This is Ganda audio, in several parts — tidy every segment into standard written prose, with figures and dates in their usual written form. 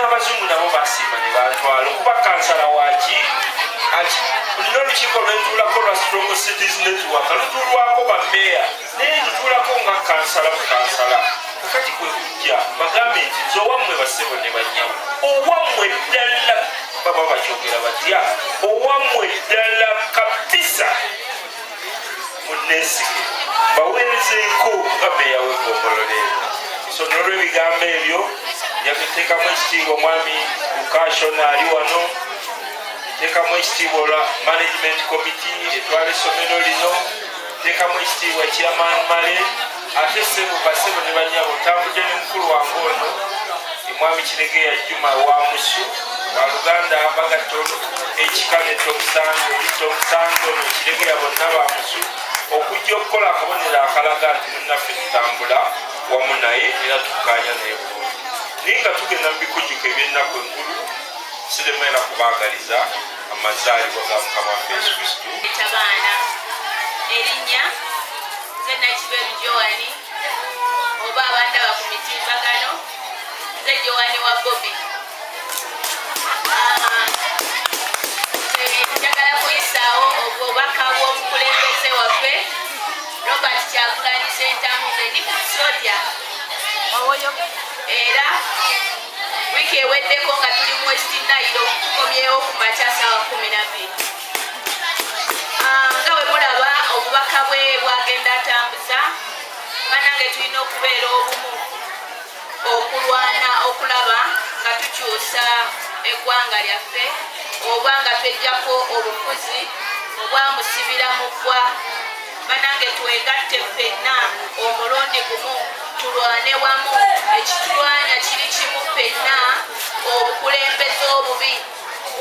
N'abazungu nabo basiima ne bantwala okuba kansala waki. Nina olukiiko lwentuulako lwa Strong Cities Network, lutuulwako bameeya, naye ntuulako nga kansala bu kansala. Kakati kwe kujja bagambe nti nze owammwe, bassebo ne bannyabo, owammwe ddala. Baba bakyogera batya? Owammwe ddala kabisa. Munneesige baweerezeeko nga meeya w'eggombolola eno. So n'olw'ebigambo ebyo, njakuteekamu ekitiibwa omwami Lukashona ali wano, nteekamu ekitiibwa olwa management committee etwala essomero lino, nteekamu ekitiibwa chairman Male. Ate sebo, basebo ne banyabo, ntambudde ne mukulu wange ono, omwami Kiregeya Juma wa Musu wa Luganda, bagatta ekika ne Tomusange. Oli Tomusange, ono Kiregeya, bonna ba Musu, okujja okukola akabonero akalaga nti munnaffe tutambula wamu naye era tukkaanya naye bulungi. Naye nga tugenda mu bikujjuko ebyennaku enkulu, sirema era kubaagaliza amazaalibwa ga Mukama waffe Yesu Kristu. Tabaana, erinnya nze Nakiberu Joani, oba abandaba ku mitimbagano nze Joani wa Bobi. Ah, njagala kuyisaawo obubaka bw'omukulembeze waffe Robert Kyagulanyi Sentamu. Nze ndi ku soja, era wiiki eweddeko nga tuli mu West Nile, tukomyewo ku makya saawa 12. Ah, nga bwe mulaba obubaka bwe bwagenda atambuza, banange, tulina okubeera obumu okulwana okulaba nga tukyusa eggwanga lyaffe oba nga twejjako obufuzi obwamusibira mu ggwa. Banange, twegatte ffenna omulundi gumu, tulwane wamu. Ekitulwanya kiri kimu ffenna, obukulembeze obubi.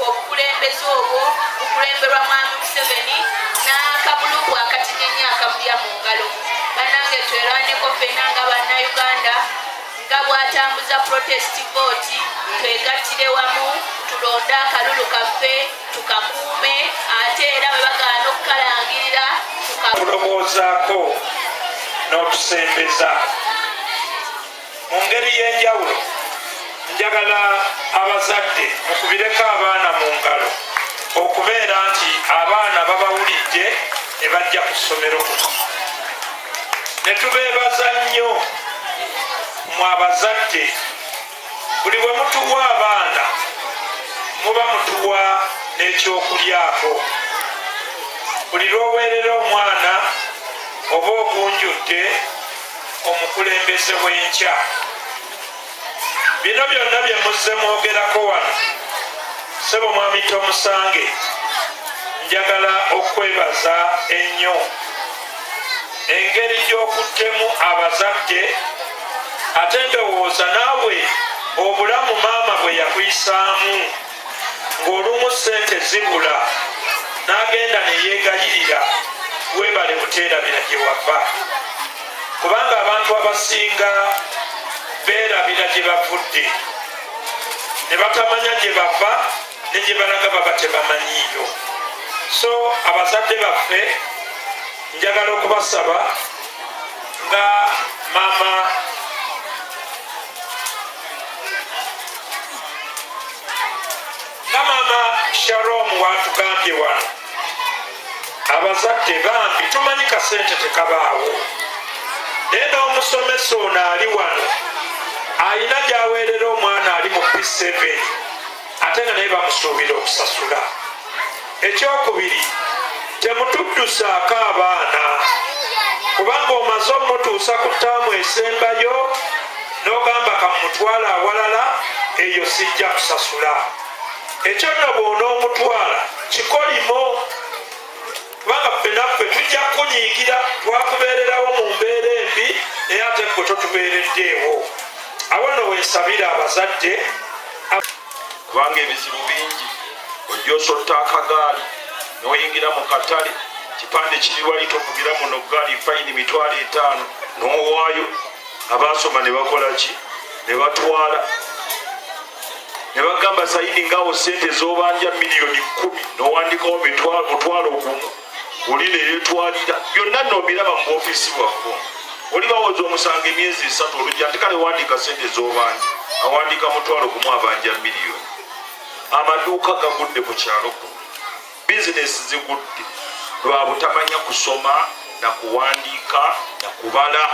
Obukulembeze obwo bukulemberwa mwami Museveni n'akabulubu akatinenya akamulya mu ngalo. Banange, twerwaneko ffenna nga Bannayuganda, nga bw'atambuza protest vote. Twegattire wamu, tulonde akalulu kaffe, tukakuume, ate era bwe bagaana okukalangirira tuka Tulowoozaako n'otusembeza mu ngeri y'enjawulo. Njagala abazadde mukubireko abaana mu ngalo okubeera nti abaana babawulidde ne bajja ku ssomero kuno, ne tubeebaza nnyo mwe abazadde. Buli bwe mutuwa abaana, muba mutuwa n'ekyokulyako. Buli lw'oweerera omwana, oba ogunjudde omukulembeze w'enkya. Bino byonna bye muzze mwogerako wano, ssebo mwami Tomusange, njagala okwebaza ennyo engeri gy'okuttemu abazadde. Ate ndowooza naawe obulamu maama bwe yakuyisaamu, ng'olumu ssente zibula n'agenda ne yeegayirira. Weebale buteerabira gye wava, kubanga abantu abasinga beerabira gye bavudde ne batamanya gye bava ne gye balaga, baba tebamanyiiyo. So abazadde baffe, njagala okubasaba nga maama Shalom watugambye wano, abazadde bambi tumanyi kasente tekabaawo, naye n'omusomesa ono ali wano alina gy'aweerera omwana ali mu P7, ate nga naye bamusuubira okusasula. Ekyokubiri, temutuddusaako abaana, kubanga omaze omutuusa ku ttaamu esembayo n'ogamba kamutwala awalala, eyo sijja kusasula. Ekyo nno bw'onoomutwala kikolimo, kubanga ffe naffe tujja kukunyiigira. Twakubeererawo mu mbeera embi, naye ate gwe totubeereddeewo. Awo nno weesabira abazadde. Kubanga ebizibu bingi. Ojja osotta akagaali n'oyingira mu katale, kipande kiri wali, "Tovugira muno gaali, fine 50,000," n'owaayo. Abaasoma ne bakola ki? Ne batwala ne bagamba, "Sayini ngaawo sente z'obanja 10 million," n'owandikawo 1,000,000 oli neyetwalira byonna. Nno obiraba mu bwofiisi bwaffe. Oli bawoza omusango emyezi 3 olujja nti kale wandiika sente z'obanja, awandiika 500,000 abanja miliyoni. Amaduuka gagudde ku kyalo kuno, bizinesi zigudde lwa butamanya kusoma na kuwandiika na kubala.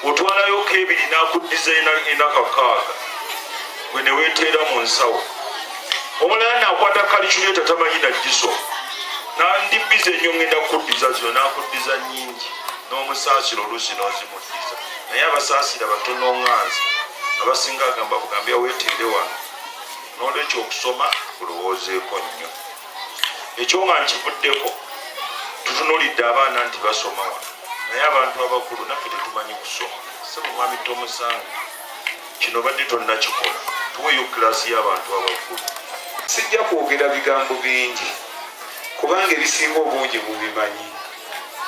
Otwalayo kebiri n'akuddiza ena kakaaga gwe ne weeteera mu nsawo. Omulala n'akwata kaliculeeta tamanyi nagiso, nandi bize ennyo ngenda kukuddiza zino, n'akuddiza nnyingi n'omusaasira oluusi n'ozimuddiza. Naye abasaasira batono ŋŋanzi, abasinga agamba bugambya weeteere wano. N'olwekyo okusoma kulowoozeeko nnyo. Ekyo nga nkivuddeko, tutunuulidde abaana nti basoma wano, naye abantu abakulu naffe tetumanyi kusoma. Ssebo mwami Tomusange, kino badde tonnakikola, tuweeyo kilasi y'abantu abakulu. Sijja kwogera bigambo bingi kubanga ebisinga obungi mubimanyi,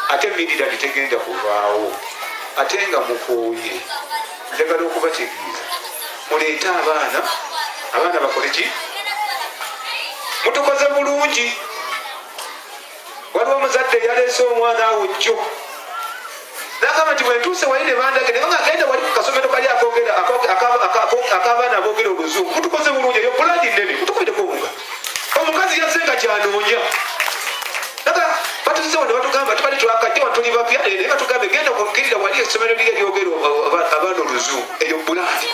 ate Midland tegenda kuvaawo, ate nga mukooye. Njagala okubategeeza, muleete abaana, abaana bakole ki? Mutukoze bulungi. Waliwo omuzadde eyaleese omwana awo jjo n'agamba nti bwentuuse wali ne bandage, naye nga agenda wali ku kasomero kali akoogera ak'abaana aboogera oluzungu. Mutukoze bulungi, eyo pulaani nnene, mutukubireko omuga. Omukazi yazze nga kyanoonya, batuzize wano batugamba tubali twakajja wano tuli bapya, naye batugambe genda kukkirira wali essomero liri eryogera abaana oluzungu. Eyo pulaani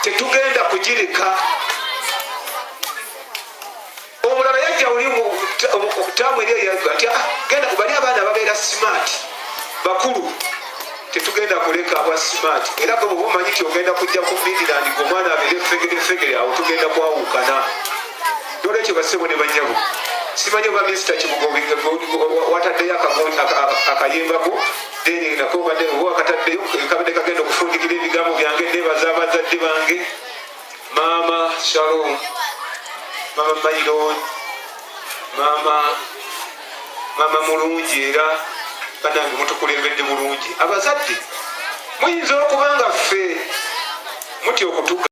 tetugenda kugireka. Omulala yajja oli taamu eri eyagga nti genda bali abaana babeera smart bakulu, tetugenda kuleka bwa smart. Era gwe bw'oba omanyi nti ogenda kujja ku Midland ng'omwana abeere fegere fegere, awo tugenda kwawukana. Nolwekyo bassebo ne bannyabo, simanyi oba Minisita Kibugo wataddeyo akayimbako, then nako badde oba wakataddeyo kabadde kagenda okufundikira ebigambo byange. Neebaza abazadde bange, Maama Shalom, Maama Mayron, maama mulungi, era bannange mutukulembedde bulungi. Abazadde muyinza okuba nga ffe mutya okutuga